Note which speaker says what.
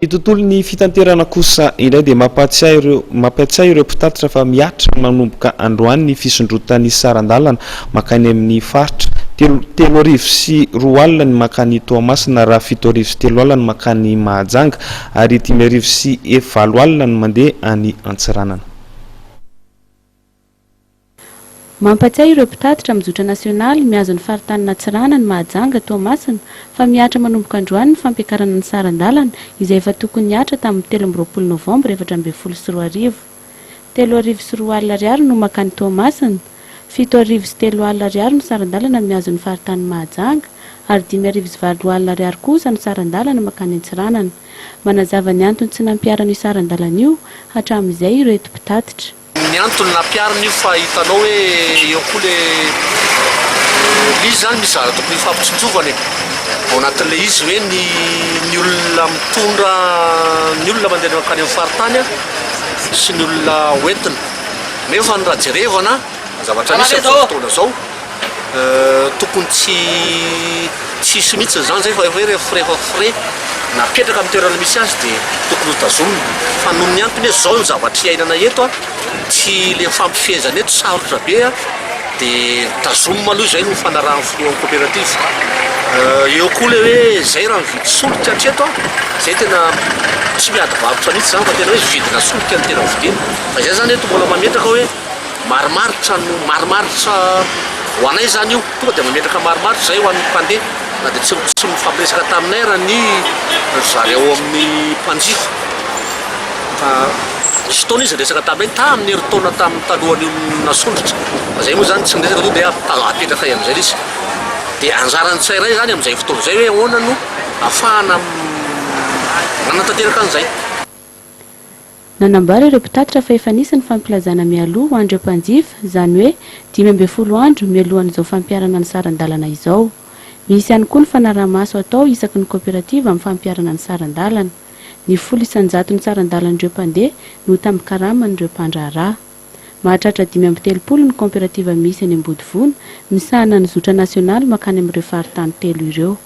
Speaker 1: Ny tontolon'ny fitanterana kosa indray dia mampahatsiahy ireo mampiatsiahy ireo mpitatitra fa mihatra manomboka androany ny fisondrotan'ny saran-dalana mankany amin'ny faritra. Telo 2003 ny mankany Toamasina raha 33 ny mankany Mahajanga ary 850 ny mandeha any Antsiranana.
Speaker 2: Mampatsiahy ireo mpitatitra amin'ny zotra nasionaly mihazo ny faritanin'Antsiranana, Mahajanga, Toamasina fa mihatra manomboka androany ny fampiakarana ny saran-dalana izay efa tokony nihatra tamin'ny 23 novambra 2014. 2003 ariary no mankany Toamasina, 30 700 ariary no saran-dalana mihazo ny faritanin'i Mahajanga ary 850 ariary kosa no saran-dalana mankany Antsiranana. Manazava ny antony tsy nampiharana io saran-dalana io hatramin'izay ireto mpitatitra.
Speaker 3: Ny antony nampiharina io fa hitanao hoe eo koa le le izy zany misy zavatra tokony hifampitsinjovana e, ao anatin'le izy hoe ny ny olona mitondra ny olona mandeha mankany amin'ny faritany a sy ny olona hoentina nefa ny raha jerevana ny zavatra misy amin'izao fotoana izao Tokony tsy tsy hisy mihitsy izany izay fa hoe rehefa rehefa frais napetraka amin'ny toerana misy azy dia tokony ho tazomina fa noho ny antony hoe izao ny zavatra iainana eto a, tsy le mifampifehezana eto sarotra be a, dia tazomina aloha izay no nifanarahan'ny filohan'ny coopérative. Eo koa le hoe izay raha mividy solika hatreto a, izay tena tsy miady varotra mihitsy izany fa tena hoe vidina solika no tena vidiana fa izay izany eto mbola mametraka hoe Marimaritra no marimaritra ho anay izany io, tonga dia mametraka marimaritra izay ho an'ny mpandeha na dia tsy tsy mifampiresaka taminay ary ny ry zareo ao amin'ny mpanjifa fa nisy fotoana izy niresaka taminay tamin'ny herintaona tamin'ny talohan'io nasondrotra fa izay moa izany tsy niresaka tonga dia apetrakay amin'izay ilay izy dia anjaran'ny tsirairay izany amin'izay fotoana izay hoe ahoana no ahafahana manatanteraka an'izay.
Speaker 2: Nanambara ireo mpitatitra fa efa nisy ny fampilazana mialoha ho an'ireo mpanjifa, izany hoe 15 andro mialohan'izao fampiharana ny saran-dalana izao. Misy ihany koa ny fanaraha-maso atao isaky ny kaoperativa amin'ny fampiharana ny saran-dalana. Ny 10 isan-jaton'ny saran-dalan'ireo mpandeha no tambin-karaman'ireo mpandraharaha. Mahatratra 35 ny kaoperativa misy eny Ambodivona, misahana ny zotra nasionaly mankany amin'ireo faritany telo ireo.